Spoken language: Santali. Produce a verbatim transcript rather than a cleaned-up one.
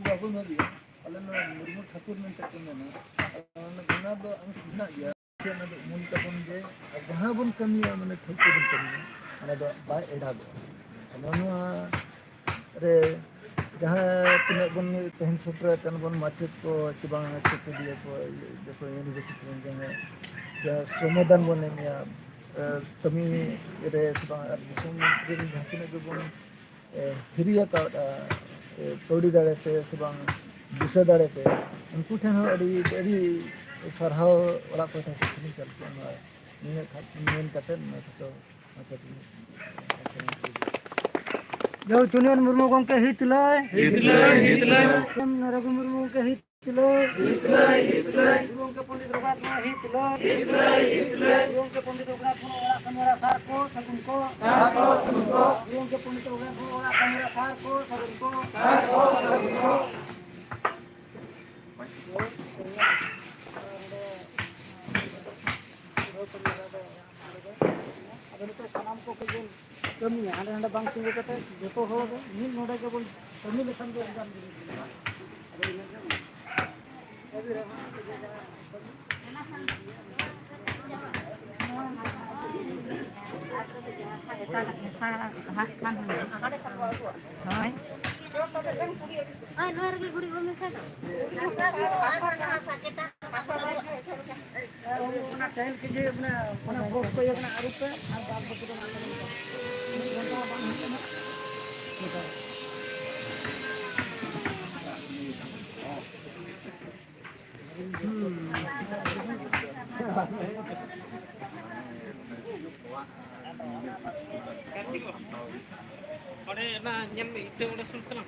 ᱵᱟᱵᱚᱱ ᱵᱷᱟᱹᱵᱤᱭᱟ, ᱟᱞᱮ ᱱᱚᱣᱟ ᱢᱩᱨᱢᱩ ᱴᱷᱟᱹᱠᱩᱨ ᱢᱮᱱᱛᱮ ᱠᱚ ᱢᱮᱱᱟ, ᱚᱱᱟ ᱫᱚ ᱟᱸᱥ ᱢᱮᱱᱟᱜ ᱜᱮᱭᱟ᱾ ᱚᱱᱟ ᱫᱚ ᱢᱚᱱ ᱛᱟᱵᱚᱱ ᱡᱮ ᱟᱨ ᱡᱟᱦᱟᱸ ᱵᱚᱱ ᱠᱟᱹᱢᱤᱭᱟ, ᱢᱟᱱᱮ ᱴᱷᱟᱹᱣᱠᱟᱹ ᱵᱚᱱ ᱠᱟᱹᱢᱤᱭᱟ, ᱚᱱᱟ ᱫᱚ ᱵᱟᱭ ᱮᱲᱟᱜᱚᱜᱼᱟ᱾ ᱱᱚᱣᱟ ᱨᱮ ᱡᱟᱦᱟᱸ ᱛᱤᱱᱟᱹᱜ ᱵᱚᱱ ᱛᱮᱦᱮᱧ ᱥᱮᱴᱮᱨ ᱟᱠᱟᱱ ᱵᱚᱱ, ᱢᱟᱪᱮᱫ ᱠᱚ ᱪᱮ ᱵᱟᱝ ᱪᱮᱛᱮᱫᱤᱭᱟᱹ ᱠᱚ, ᱤᱭᱟᱹ ᱠᱚ, ᱤᱭᱩᱱᱤᱵᱷᱟᱨᱥᱤᱴᱤ ᱨᱮᱱ ᱡᱟᱦᱟᱸ, ᱡᱟᱦᱟᱸ ᱥᱨᱚᱢᱚᱫᱟᱱ ᱵᱚᱱ ᱮᱢᱮᱭᱟ, ᱮ, ᱠᱟᱹᱢᱤ ᱨᱮ ᱥᱮ ᱵᱟᱝ, ᱟᱨ ᱫᱤᱥᱚᱢ ᱨᱮᱱ ᱡᱟᱦᱟᱸ ᱛᱤᱱᱟᱹᱜ ᱜᱮᱵᱚᱱ, ᱮ, ᱦᱤᱨᱤ ᱟᱠᱟᱫᱼᱟ, ᱮ, ᱠᱟᱹᱣᱰᱤ ᱫᱟᱲᱮ ᱛᱮ ᱥᱮ ᱵᱟᱝ ᱫᱤᱥᱟᱹ ᱫᱟᱲᱮ ᱛᱮ, ᱩᱱᱠᱩ ᱴᱷᱮᱱ ᱦᱚᱸ ᱟᱹᱰᱤ, ᱟᱹᱰᱤ ᱥᱟᱨᱦᱟᱣ ᱚᱲᱟᱜ ᱯᱟᱦᱴᱟ ᱥᱮᱫ ᱠᱷᱚᱱᱤᱧ ᱪᱟᱞ ᱠᱚᱣᱟ᱾ ᱱᱚᱣᱟ ᱱᱤᱱᱟᱹᱜ ᱠᱷᱟᱱ ᱢᱮᱱ ᱠᱟᱛᱮ ᱱᱚᱣᱟ ᱠᱚᱫᱚ ᱢᱩᱪᱟᱹᱫ ᱤᱧ ᱡᱚᱭ ᱪᱩᱱᱭᱟᱹᱱ ᱢᱩᱨᱢᱩ ᱜᱚᱢᱠᱮ ᱦᱤᱛ ᱞᱟᱹᱭ᱾ ᱦᱤᱛ ᱞᱟᱹᱭ, ᱦᱤᱛ ᱞᱟᱹᱭ᱾ ᱨᱚᱜᱷᱩ ᱢᱩᱨᱢᱩ ᱜᱚᱢᱠᱮ ᱦᱤᱛ ᱞᱟᱹᱭ᱾ ᱦᱤᱛ ᱞᱟᱹᱭ, ᱦᱤᱛ ᱞᱟᱹᱭ᱾ ᱜᱩᱨᱩ ᱜᱚᱢᱠᱮ ᱯᱚᱱᱰᱤᱛ ᱨᱚᱜᱷᱩᱱᱟᱛᱷ ᱢᱩᱨᱢᱩ ᱦᱤᱛ ᱞᱟᱹᱭ᱾ ᱦᱤᱛ ᱞᱟᱹᱭ, ᱦᱤᱛ ᱞᱟᱹᱭ᱾ ᱜᱩᱨᱩ ᱜᱚᱢᱠᱮ ᱯᱚᱱᱰᱤᱛ ᱨᱚᱜᱷᱩᱱᱟᱛᱷ ᱢᱩᱨᱢᱩ ᱚᱲᱟᱜ ᱠᱟᱹᱢᱤ ᱦᱚᱨᱟ ᱥᱟᱨ ᱠᱚ ᱥᱟᱹᱜᱩᱱ ᱠᱚ᱾ ᱥᱟᱨ ᱠᱚ ᱥᱟᱹᱜᱩᱱ ᱠᱚ᱾ ᱜᱩᱨᱩ ᱜᱚᱢᱠᱮ ᱯᱚᱱᱰᱤᱛ ᱨᱚᱜᱷᱩᱱᱟᱛᱷ ᱢᱩᱨᱢᱩ ᱚᱲᱟᱜ ᱠᱟᱹᱢᱤ ᱦᱚᱨᱟ ᱥᱟᱨ ᱠᱚ ᱥᱟᱹᱜᱩᱱ ᱠᱚ᱾ ᱥᱟᱨ ᱠᱚ ᱥᱟᱹᱜᱩᱱ ᱠᱚ᱾ ᱟᱫᱚ ᱱᱤᱛᱚᱜ ᱥᱟᱱᱟᱢ ᱠᱚ ᱠᱟᱹᱡ ᱵᱚᱱ ᱠᱟᱹᱢᱤᱭᱟ, ᱦᱟᱸᱰᱮ ᱱᱟᱰᱮ ᱵᱟᱝ ᱛᱤᱸᱜᱩ ᱠᱟᱛᱮ ᱡᱚᱛᱚ ᱦᱚᱲ ᱜᱮ ᱢᱤᱫ ᱱᱚᱰᱮ ᱜᱮᱵᱚᱱ ᱠᱟᱹᱢᱤ ᱞᱮᱠᱷᱟᱱ ᱜᱮ ᱟᱹᱰᱤ ᱜᱟᱱ ᱡᱤᱱᱤᱥ ᱦᱩᱭᱩᱜᱼᱟ᱾ ᱟᱫᱚ ᱤᱱᱟᱹᱜᱮ᱾ ᱦᱳᱭ᱾ ᱦᱳᱭ, ᱱᱚᱣᱟ ᱨᱮᱜᱮ ᱜᱩᱨᱤᱡ ᱵᱚᱱ ᱢᱮᱥᱟ ᱫᱚ᱾ ᱚᱱᱟ ᱴᱟᱭᱤᱞ ᱠᱚ ᱤᱭᱟᱹ ᱠᱟᱱᱟ, ᱚᱱᱟ ᱵᱚᱠᱥ ᱠᱚ ᱤᱭᱟᱹ ᱠᱟᱱᱟ, ᱟᱹᱨᱩᱵ ᱯᱮ ᱟᱨ ᱵᱟᱫ ᱵᱟᱹᱠᱤ ᱫᱚ ᱱᱟᱜ ᱠᱷᱟᱱ ᱢᱤᱫ ᱜᱷᱚᱱᱴᱟ ᱵᱟᱝ ᱦᱩᱭᱩᱜ ᱠᱟᱱᱟ᱾ ᱚᱸᱰᱮ ᱚᱱᱟ ᱧᱮᱞ ᱢᱮ, ᱤᱴᱟᱹ ᱚᱸᱰᱮ ᱥᱩᱨ ᱛᱟᱞᱟᱝ᱾